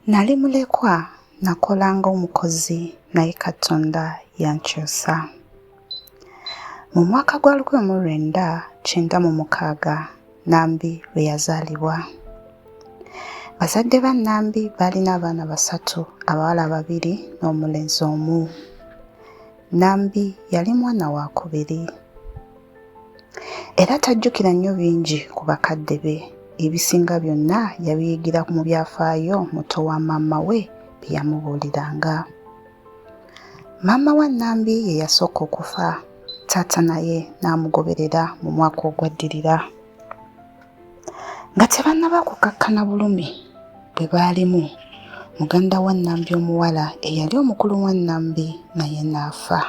Nali mulekwa, nakola ng'omukozi naye Katonda yankyusa. Mu mwaka gwa 1996 Nambi lwe yazaalibwa. Bazadde ba Nambi baalina abaana basatu, abawala babiri n'omulenzi omu. Nambi yali mwana wakubiri. Era tajjukira nnyo bingi ku bakadde be. Ebisinga byonna yabiyigira mu byafaayo muto wa maama we bye yamubuuliranga. Maama wa Nambi ye yasooka okufa, taata naye n'amugoberera mu mwaka ogwaddirira. Nga tebannaba kukakkana bulumi bwe baalimu, muganda wa Nambi omuwala eyali omukulu wa Nambi naye n'afa.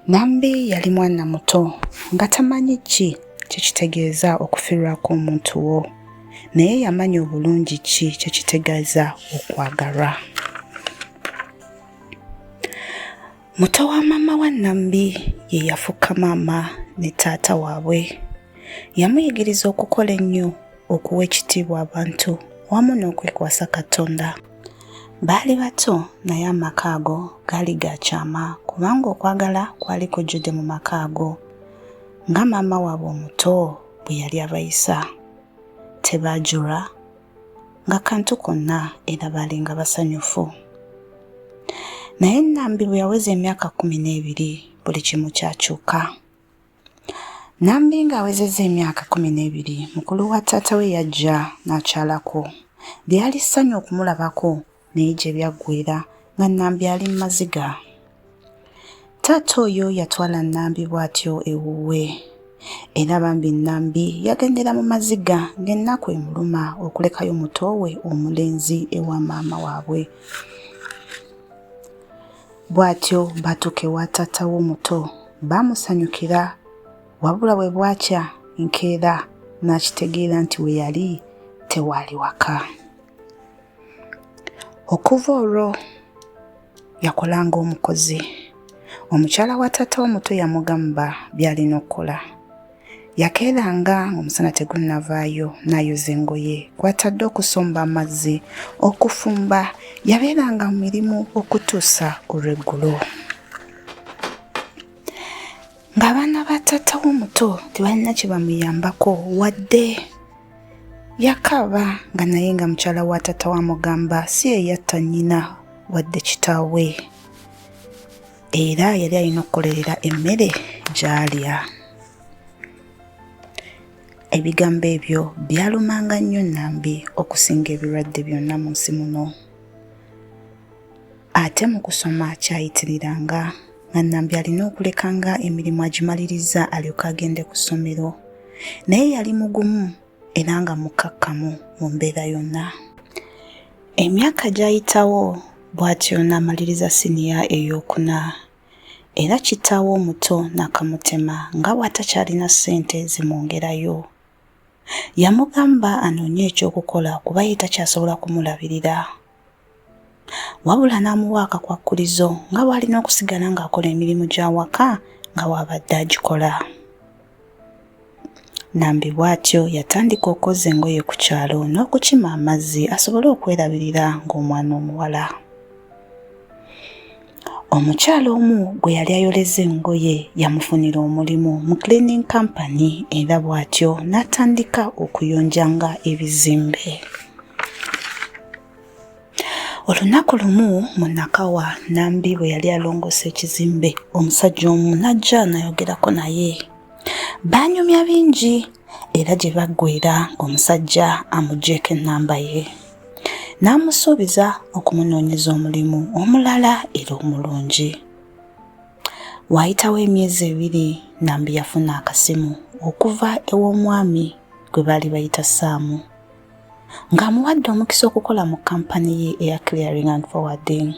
Nambi yali mwana muto nga tamanyi ki kye kitegeeza okufiirwako omuntu wo, naye yamanya obulungi ki kye kitegeeza okwagalwa. Muto wa maama wa Nambi ye yafuka maama ne taata waabwe. Yamuyigiriza okukola ennyo, okuwa ekitiibwa abantu wamu n'okwekwasa Katonda. Baali bato naye amaka ago gaali ga kyama kubanga okwagala kwali kujjudde mu maka ago nga maama waabwe omuto bwe yali abayisa. Tebaajulwa nga kantu konna era baalinga basanyufu. Naye Nambi bwe yaweza emyaka 12 buli kimu kyakyuka. Nambi ng'awezezza emyaka 12, mukulu wa taata we yajja n'akyalako. Lyali ssanyu okumulabako naye gye byaggweera nga Nambi ali mu maziga. Taata oyo yatwala Nambi bw'atyo ewuwe. Era bambi Nambi yagendera mu maziga ng'ennaku emuluma okulekayo muto we omulenzi ewa maama waabwe. Bw'atyo baatuuka ewa taata we omuto, baamusanyukira wabula bwe bwakya enkeera n'akitegeera nti we yali tewaali waka. Okuva olwo yakola ng'omukozi. Omukyala wa taata we omuto yamugamba by'alina okukola. Yakeeranga ng'omusana tegunnavaayo n'ayoza engoye kw'atadde okusomba amazzi, okufumba, yabeeranga mu mirimu okutuusa olw'eggulo. Ng'abaana ba taata we omuto tebalina kye bamuyambako wadde. Yakaaba nga naye nga mukyala wa taata we amugamba si ye yatta nnyina wadde kitaawe. Era yali alina okukolerera emmere gy'alya. Ebigambo ebyo byalumanga nnyo Nambi okusinga ebirwadde byonna mu nsi muno. Ate mu kusoma kyayitiriranga nga Nambi alina okulekanga emirimu agimalirizza alyoke agende ku ssomero. Naye yali mugumu era nga mukkakkamu mu mbeera yonna. Emyaka gyayitawo bw'atyo n'amaliriza siniya ey'okuna era kitaawe omuto n'akamutema nga bw'atakyalina ssente zimwongerayo. Yamugamba anoonye eky'okukola kuba ye takyasobola kumulabirira. Wabula n'amuwa akakwakkulizo nga bw'alina okusigala ng'akola emirimu gy'awaka nga bw'abadde agikola. Nambi bw'atyo yatandika okwoza engoye ku kyalo n'okukima amazzi asobole okwerabirira ng'omwana omuwala. Omukyala omu gwe yali ayoleza engoye yamufunira omulimu mu cleaning company era bw'atyo n'atandika okuyonjanga ebizimbe. Olunaku lumu mu Nakawa, Nambi bwe yali alongoosa ekizimbe, omusajja omu n'ajja n'ayogerako naye. Baanyumya bingi era gye baggweera ng'omusajja amuggyeeko ennamba ye n'amusuubiza okumunoonyeza omulimu omulala era omulungi. Waayitawo emyezi ebiri Nambi yafuna akasimu okuva ew'omwami gwe baali bayita Ssaamu ng'amuwadde omukisa okukola mu kampani ye eya Clearing and Forwarding.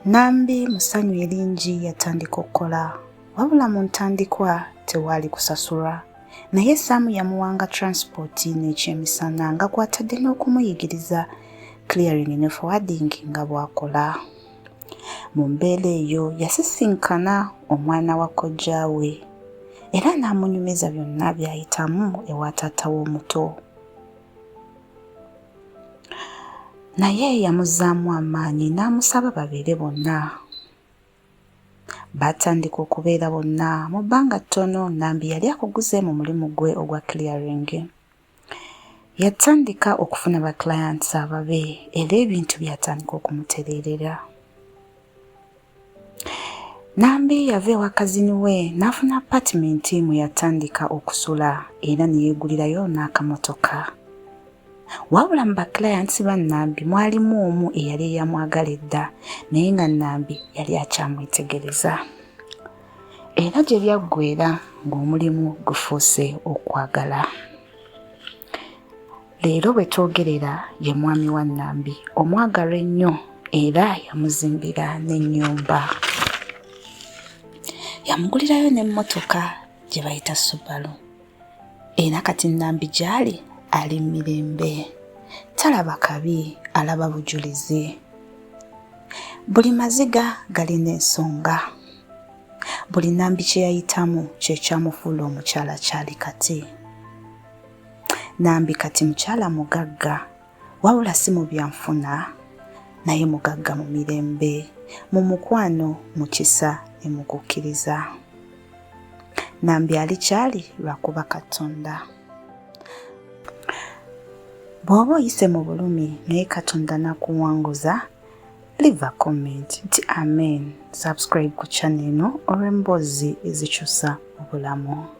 Nambi mu ssanyu eringi yatandika okukola wabula mu ntandikwa tewaali kusasulwa naye Ssaamu yamuwanga transport n'ekyemisana nga kw'atadde n'okumuyigiriza clearing ne forwarding nga bw'akola. Mu mbeera eyo yasisinkana omwana wa kojjaawe era n'amunyumiza byonna by'ayitamu ewa taata we omuto. Naye yamuzzaamu amaanyi n'amusaba babeere bonna. Baatandika okubeera bonna. Mu bbanga ttono Nambi yali akuguze mu mulimu gwe ogwa clearing. Yatandika okufuna ba clients ababe era ebintu byatandika okumutereerera. Nambi yava ewa kazini we n'afuna apatimenti mwe yatandika okusula era ne yeegulirayo n'akamotoka. Wabula mu bakilayanti ba Nambi mwalimu omu eyali eyamwagala edda naye nga Nambi yali akyamwetegereza. Era gye byaggweera ng'omulimu gufuuse okwagala. Leero bwe twogerera ye mwami wa Nambi omwagalwa ennyo era yamuzimbira n'ennyumba. Yamugulirayo n'emmotoka gye bayita Subaru. Era kati Nambi gy'ali ali mirembe. Talaba kabi, alaba bujulizi. Buli maziga galina ensonga. Buli Nambi kye yayitamu kye kyamufuula omukyala ky'ali kati. Nambi kati mukyala mugagga wabula si mu byanfuna naye mugagga mu mirembe, mu mukwano, mu kisa ne mu kukkiriza. Nambi ali kyali lwakuba Katonda. Bw'oba oyise mu bulumi naye Katonda n'akuwanguza, leave a comment nti amen. Subscribe ku channel eno olw'emboozi ezikyusa obulamu.